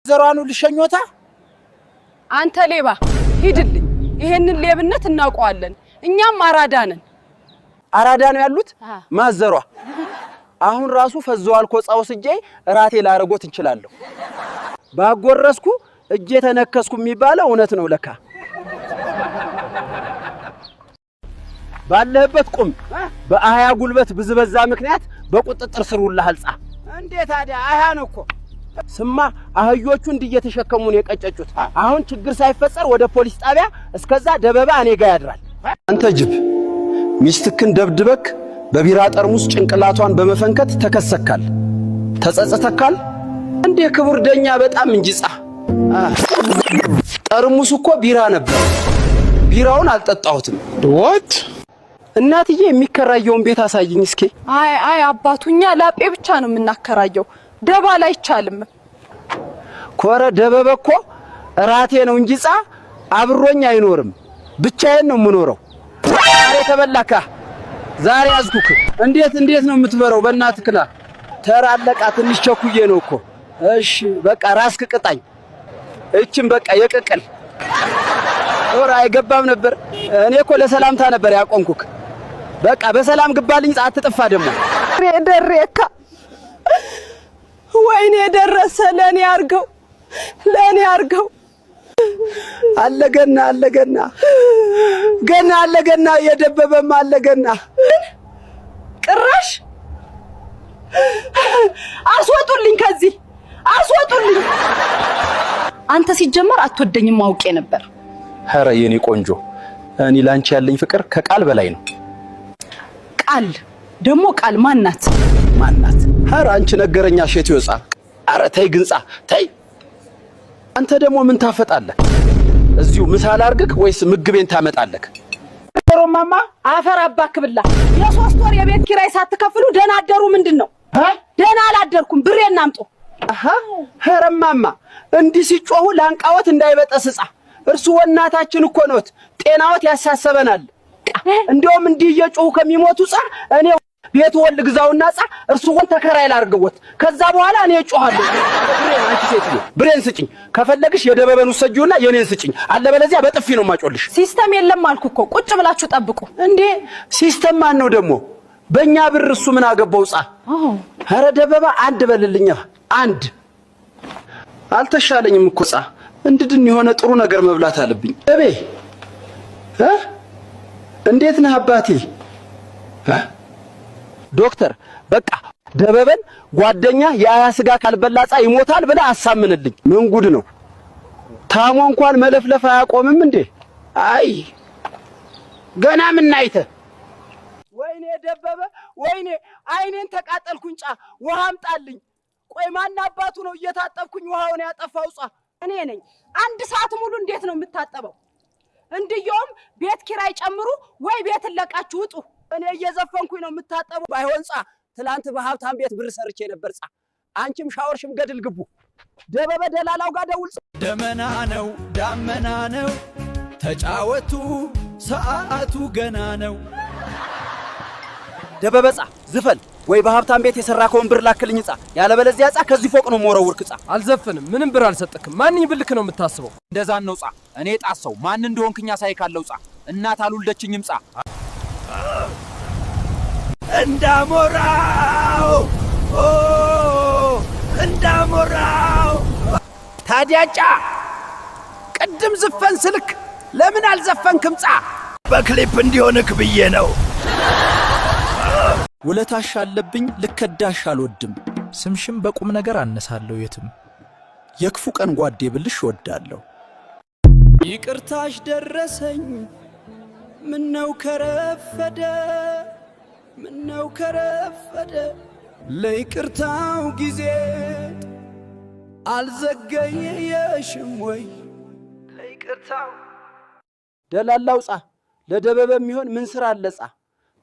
ዘሯኑ ልሸኞታ። አንተ ሌባ ሂድልኝ። ይሄንን ሌብነት እናውቀዋለን። እኛም አራዳ ነን። አራዳ ነው ያሉት ማዘሯ። አሁን ራሱ ፈዘዋል ኮ ጻ ወስጄ እራቴ ላረጎት እንችላለሁ። ባጎረስኩ እጄ ተነከስኩ የሚባለው እውነት ነው ለካ። ባለህበት ቁም። በአህያ ጉልበት ብዝበዛ ምክንያት በቁጥጥር ስር ውለሃል። ጻ እንዴ ታዲያ አህያ ነው እኮ። ስማ፣ አህዮቹ እንዲህ እየተሸከሙ ነው የቀጨጩት። አሁን ችግር ሳይፈጠር ወደ ፖሊስ ጣቢያ፣ እስከዛ ደበባ እኔ ጋር ያድራል። አንተ ጅብ፣ ሚስትክን ደብድበክ በቢራ ጠርሙስ ጭንቅላቷን በመፈንከት ተከሰካል። ተጸጽተካል? እንዴ ክቡር ዳኛ በጣም እንጂ ጻ ጠርሙስ እኮ ቢራ ነበር። ቢራውን አልጠጣሁትም። What? እናትዬ፣ የሚከራየውን ቤት አሳይኝ እስኪ። አይ አይ አባቱ፣ እኛ ላጴ ብቻ ነው የምናከራየው። ደባል አይቻልም። ኮረ ደበበ እኮ እራቴ ነው እንጂ ጻ አብሮኝ አይኖርም። ብቻዬን ነው የምኖረው። ዛሬ ተበላካ፣ ዛሬ አዝኩክ። እንዴት እንዴት ነው የምትበረው? በእናትህ ክላ ተራለቃ ትንሽ ቸኩዬ ነው እኮ። እሺ በቃ ራስክ ቅጣኝ። እችን በቃ የቅቅል ጦር አይገባም ነበር። እኔ እኮ ለሰላምታ ነበር ያቆምኩክ። በቃ በሰላም ግባልኝ። ጻ አትጥፋ ደግሞ። ደሬካ፣ ወይኔ ደረሰ። ለኔ አርገው፣ ለኔ አርገው። አለገና አለገና ገና አለገና የደበበም አለገና። ቅራሽ አስወጡልኝ፣ ከዚህ አስወጡልኝ። አንተ ሲጀመር አትወደኝም አውቄ ነበር። ኧረ የኔ ቆንጆ፣ እኔ ላንቺ ያለኝ ፍቅር ከቃል በላይ ነው። ቃል ደግሞ ቃል ማናት? ማናት? ኧረ አንቺ ነገረኛ ሼት ይወጻ። ኧረ ተይ ግንጻ ተይ። አንተ ደግሞ ምን ታፈጣለህ? እዚሁ ምሳ ላርግክ ወይስ ምግቤን ታመጣለህ? ሮማማ አፈር አባክብላ። የ3 ወር የቤት ኪራይ ሳትከፍሉ ደህና አደሩ ምንድን ነው? ደህና አላደርኩም። ብሬን አምጡ። አሃ ኧረ እማማ፣ እንዲህ ሲጮሁ ላንቃወት እንዳይበጠስ ጻ እርሱ እናታችን እኮ ነዎት። ጤናዎት ያሳሰበናል። እንዲያውም እንዲህ እየጮሁ ከሚሞቱ ጻ እኔ ቤት ወል ግዛውና ጻ እርሱ ወን ተከራይ ላርግዎት። ከዛ በኋላ እኔ እጮሃለሁ። ብሬን አንቺ ሴትዮ ብሬን ስጭኝ። ከፈለግሽ የደበበን ውሰጂውና የኔን ስጭኝ። አለበለዚያ በጥፊ ነው ማጮልሽ። System የለም አልኩ እኮ። ቁጭ ብላችሁ ጠብቁ። እንዴ system ማን ነው ደግሞ? በእኛ ብር እሱ ምን አገባው? ጻ ኧረ ደበባ አንድ በልልኛ አንድ። አልተሻለኝም እኮ ጻ እንድድን የሆነ ጥሩ ነገር መብላት አለብኝ። እቤ እ እንዴት ነህ አባቴ? እ ዶክተር በቃ ደበበን ጓደኛ የአያ ስጋ ካልበላ ጻ ይሞታል ብለህ አሳምንልኝ። ምን ጉድ ነው? ታሞ እንኳን መለፍለፍ አያቆምም እንዴ? አይ ገና ምን አይተህ? ወይኔ ደበበ፣ ወይኔ አይኔን ተቃጠልኩኝ። ጫ ውሃ አምጣልኝ። ቆይ ማን አባቱ ነው እየታጠብኩኝ ውሃውን ያጠፋው? ጻ እኔ ነኝ። አንድ ሰዓት ሙሉ እንዴት ነው የምታጠበው? እንድየውም ቤት ኪራይ ጨምሩ ወይ ቤት ለቃችሁ ውጡ። እኔ እየዘፈንኩኝ ነው የምታጠበው። ባይሆን ጻ ትላንት በሀብታም ቤት ብር ሰርቼ ነበር። ጻ አንቺም ሻወርሽም ገድል ግቡ። ደበበ ደላላው ጋር ደውል። ደመና ነው ዳመና ነው፣ ተጫወቱ ሰዓቱ ገና ነው። ደበበ ጻ ዝፈን ወይ በሀብታም ቤት የሰራከውን ብር ላክልኝ ጻ፣ ያለበለዚያ ጻ ከዚህ ፎቅ ነው የምወረውርክ ጻ። አልዘፍንም። ምንም ብር አልሰጥክም። ማንኝ ብልክ ነው የምታስበው? እንደዛን ነው ጻ። እኔ ጣሰው ማን እንደሆንክኛ ሳይካለው ጻ። እናት አልወለደችኝም ጻ። እንዳሞራው ኦ እንዳሞራው። ታዲያ ጫ ቅድም ዝፈን ስልክ ለምን አልዘፈንክም? ጻ በክሊፕ እንዲሆንክ ብዬ ነው። ውለታሽ አለብኝ፣ ልከዳሽ አልወድም። ስምሽም በቁም ነገር አነሳለሁ የትም። የክፉ ቀን ጓዴ ብልሽ እወዳለሁ። ይቅርታሽ ደረሰኝ ምነው ከረፈደ፣ ምነው ከረፈደ፣ ለይቅርታው ጊዜ አልዘገየሽም ወይ ለይቅርታው ደላላው ጻ ለደበበ የሚሆን ምን ስራ አለ ጻ?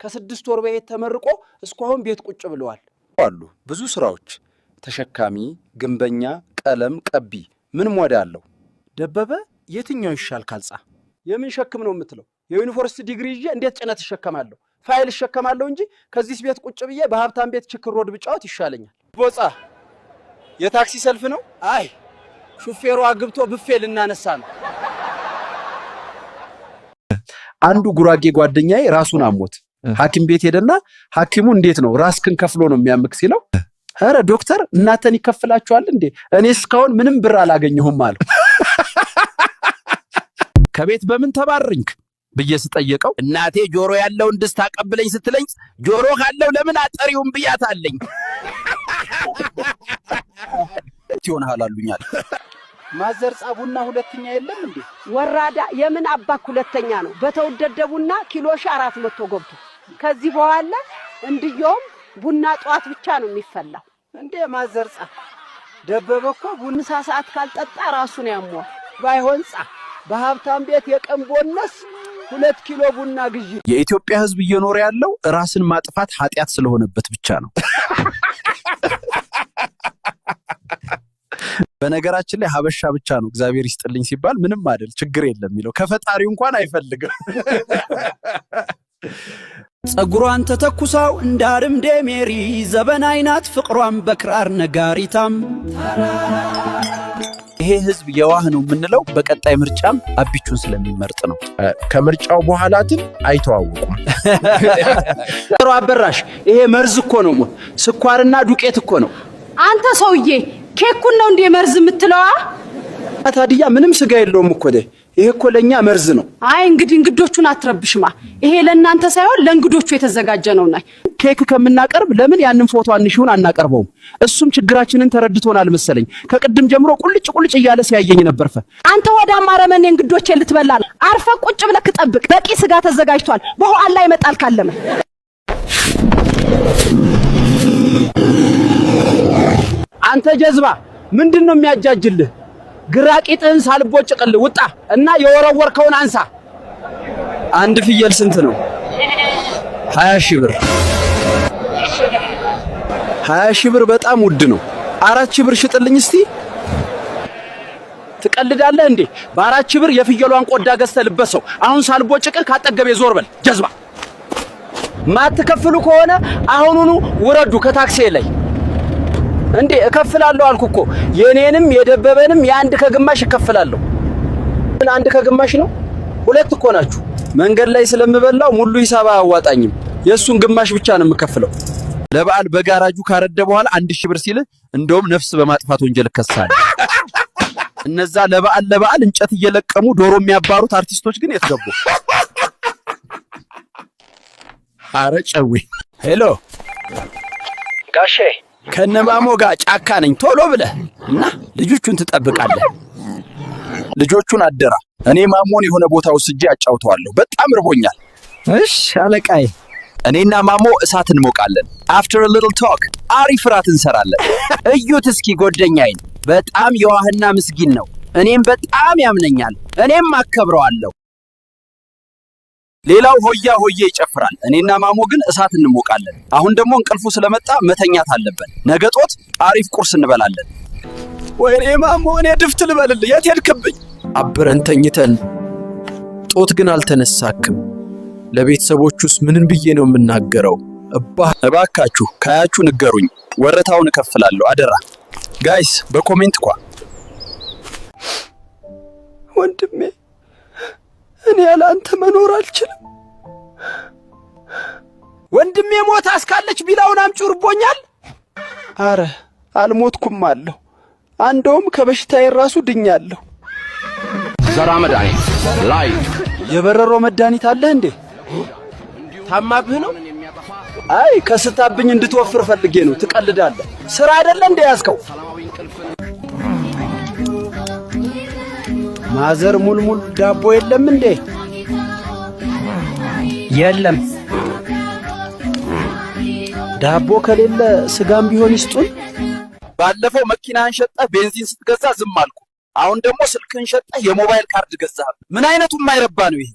ከ6 ወር በፊት ተመርቆ እስካሁን ቤት ቁጭ ብለዋል። አሉ ብዙ ስራዎች፣ ተሸካሚ፣ ግንበኛ፣ ቀለም ቀቢ ምን ሞዳ አለው። ደበበ የትኛው ይሻል ካልጻ? የምን ሸክም ነው የምትለው? የዩኒቨርሲቲ ዲግሪ ይዤ እንዴት ጭነት እሸከማለሁ? ፋይል እሸከማለሁ እንጂ ከዚህ ቤት ቁጭ ብዬ በሀብታም ቤት ችክር ሮድ ብጫወት ይሻለኛል። ቦጻ የታክሲ ሰልፍ ነው። አይ ሹፌሩ አግብቶ ብፌ ልናነሳ ነው። አንዱ ጉራጌ ጓደኛዬ ራሱን አሞት ሐኪም ቤት ሄደና ሐኪሙ እንዴት ነው ራስክን ከፍሎ ነው የሚያምክ ሲለው፣ ኧረ ዶክተር እናንተን ይከፍላችኋል እንዴ? እኔ እስካሁን ምንም ብር አላገኘሁም አለው። ከቤት በምን ተባረርክ ብዬ ስጠየቀው እናቴ ጆሮ ያለውን ድስት አቀብለኝ ስትለኝ ጆሮ ካለው ለምን አጠሪውም ብያታለኝ። ይሆንሃል አሉኛል። ማዘር ጻ ቡና ሁለተኛ የለም እንዴ? ወራዳ፣ የምን አባክ ሁለተኛ ነው? በተወደደ ቡና ኪሎ 400 ገብቶ ከዚህ በኋላ እንድየውም ቡና ጠዋት ብቻ ነው የሚፈላው። እንዴ ማዘር ጻ፣ ደበበ እኮ ቡና ምሳ ሰዓት ካልጠጣ ራሱን ያሟል። ባይሆን ጻ በሀብታም ቤት የቀን ቦነስ 2 ኪሎ ቡና ግዢ። የኢትዮጵያ ሕዝብ እየኖረ ያለው ራስን ማጥፋት ኃጢአት ስለሆነበት ብቻ ነው። በነገራችን ላይ ሀበሻ ብቻ ነው እግዚአብሔር ይስጥልኝ ሲባል ምንም አይደል ችግር የለም የሚለው፣ ከፈጣሪው እንኳን አይፈልግም። ጸጉሯን ተተኩሳው እንዳርምዴ ሜሪ ዘበን አይናት ፍቅሯን በክራር ነጋሪታም። ይሄ ህዝብ የዋህ ነው የምንለው በቀጣይ ምርጫም አቢቹን ስለሚመርጥ ነው። ከምርጫው በኋላ ግን አይተዋወቁም። ጥሩ አበራሽ፣ ይሄ መርዝ እኮ ነው። ስኳርና ዱቄት እኮ ነው። አንተ ሰውዬ ኬኩን ነው እንዴ መርዝ የምትለዋ? ታዲያ ምንም ስጋ የለውም እኮ ደ ይሄ እኮ ለኛ መርዝ ነው። አይ እንግዲህ እንግዶቹን አትረብሽማ። ይሄ ለእናንተ ሳይሆን ለእንግዶቹ የተዘጋጀ ነውና። ኬክ ከምናቀርብ ለምን ያንን ፎቶ አንሺውን አናቀርበውም? እሱም ችግራችንን ተረድቶናል መሰለኝ። ከቅድም ጀምሮ ቁልጭ ቁልጭ እያለ ሲያየኝ ነበር። አንተ ወዳማ አረመኔ እንግዶቼ ልትበላ ነው። አርፈህ ቁጭ ብለህ ጠብቅ። በቂ ስጋ ተዘጋጅቷል። በኋላ ላይ ይመጣል ካለመ። አንተ ጀዝባ ምንድን ነው የሚያጃጅልህ? ግራ ቂጥህን ሳልቦጭቅልህ ውጣ እና የወረወርከውን አንሳ። አንድ ፍየል ስንት ነው? 20,000 ብር። 20,000 ብር በጣም ውድ ነው። 4,000 ብር ሽጥልኝ እስቲ። ትቀልዳለህ እንዴ? በ4,000 ብር የፍየሏን ቆዳ ገዝተህ ልበሰው። አሁን ሳልቦጭቅህ ካጠገቤ ዞር በል ጀዝባ። ማትከፍሉ ከሆነ አሁኑኑ ውረዱ ከታክሲ ላይ። እንዴ እከፍላለሁ አልኩ እኮ፣ የኔንም የደበበንም የአንድ ከግማሽ እከፍላለሁ። ምን አንድ ከግማሽ ነው? ሁለት እኮ ናችሁ። መንገድ ላይ ስለምበላው ሙሉ ሂሳብ አያዋጣኝም። የእሱን ግማሽ ብቻ ነው የምከፍለው። ለበዓል በጋራጁ ካረደ በኋላ 1,000 ብር ሲልህ እንደውም ነፍስ በማጥፋት ወንጀል እከሳለሁ። እነዛ ለበዓል ለበዓል እንጨት እየለቀሙ ዶሮ የሚያባሩት አርቲስቶች ግን የት ገቡ? አረ ጨዌ፣ hello ጋሼ፣ ከነማሞ ጋር ጫካ ነኝ። ቶሎ ብለህ እና ልጆቹን ትጠብቃለህ። ልጆቹን አደራ። እኔ ማሞን የሆነ ቦታ ወስጄ አጫውተዋለሁ። በጣም ርቦኛል። እሽ አለቃዬ። እኔና ማሞ እሳት እንሞቃለን። After a little talk አሪፍ ራት እንሰራለን። እዩት እስኪ ጓደኛዬን፣ በጣም የዋህና ምስጊን ነው። እኔም በጣም ያምነኛል፣ እኔም አከብረዋለሁ። ሌላው ሆያ ሆዬ ይጨፍራል። እኔና ማሞ ግን እሳት እንሞቃለን። አሁን ደግሞ እንቅልፉ ስለመጣ መተኛት አለብን። ነገ ጦት አሪፍ ቁርስ እንበላለን። ወይኔ ማሞ፣ እኔ ድፍት ልበልልህ፣ የት ሄድክብኝ? አብረን ተኝተን ጦት ግን አልተነሳክም። ለቤተሰቦቹስ ምንን ብዬ ነው የምናገረው? እባ እባካችሁ ካያችሁ ንገሩኝ፣ ወረታውን እከፍላለሁ። አደራ guys፣ በ comment ኳ። ወንድሜ፣ እኔ ያለ አንተ መኖር አልችልም። ወንድሜ ሞት አስካለች ቢላውን አምጪው ርቦኛል። አረ አልሞትኩም አለሁ። አንደውም ከበሽታዬ ራሱ ድኛለሁ። ዘራ መድኃኒት ላይ የበረሮ መድኃኒት አለህ እንዴ? ታማብህ ነው? አይ ከስታብኝ እንድትወፍር ፈልጌ ነው። ትቀልዳለህ። ስራ አይደለ እንደ ያዝከው? ማዘር ሙልሙል ዳቦ የለም እንዴ? የለም። ዳቦ ከሌለ ስጋም ቢሆን ይስጡን። ባለፈው መኪናህን ሸጠህ ቤንዚን ስትገዛ ዝም አልኩ። አሁን ደግሞ ስልክህን ሸጠህ የሞባይል ካርድ ገዛህ። ምን አይነቱ የማይረባ ነው ይሄ?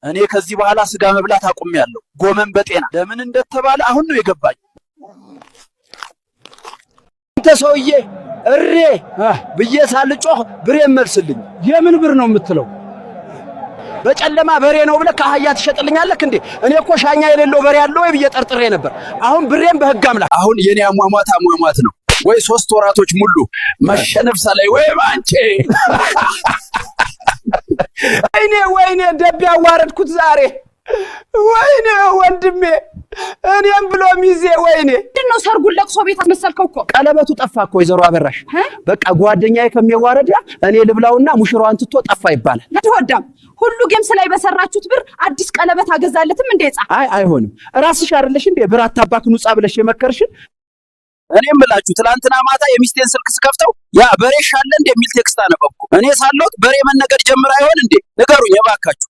እኔ ከዚህ በኋላ ስጋ መብላት አቁሜያለሁ። ጎመን በጤና ለምን እንደተባለ አሁን ነው የገባኝ። አንተ ሰውዬ እሬ ብዬ ሳልጮህ ብሬ መልስልኝ። የምን ብር ነው የምትለው? በጨለማ በሬ ነው ብለህ ከአህያ ትሸጥልኛለህ እንዴ? እኔ እኮ ሻኛ የሌለው በሬ አለ ወይ ብዬ ጠርጥሬ ነበር። አሁን ብሬን በህግ አምላክ። አሁን የኔ አሟሟት አሟሟት ነው። ወይ 3 ወራቶች ሙሉ መሸነፍ ሳላይ ወይ ባንቼ። ወይኔ ወይኔ፣ ደቢ ያዋረድኩት ዛሬ። ወይኔ ወንድሜ፣ እኔም ብሎ ሚዜ ወይኔ። ምንድን ነው ሰርጉን ለቅሶ ቤት አስመሰልከው እኮ። ቀለበቱ ጠፋ እኮ ወይዘሮ አበራሽ። በቃ ጓደኛዬ ከሚዋረድ እኔ ልብላውና ሙሽራዋን ትቶ ጠፋ ይባላል። አትወዳም ሁሉ games ላይ በሰራችሁት ብር አዲስ ቀለበት አገዛለትም እንደ ጻ አይ አይሆንም። ራስሽ አይደለሽ እንዴ ብር አታባክኑ ጻ ብለሽ የመከርሽን? እኔም እምላችሁ ትላንትና ማታ የሚስቴን ስልክ ስከፍተው ያ በሬ ሻለ እንዴ የሚል text አነበብኩ። እኔ ሳለሁት በሬ መነገድ ጀምራ አይሆን እንዴ? ንገሩኝ እባካችሁ።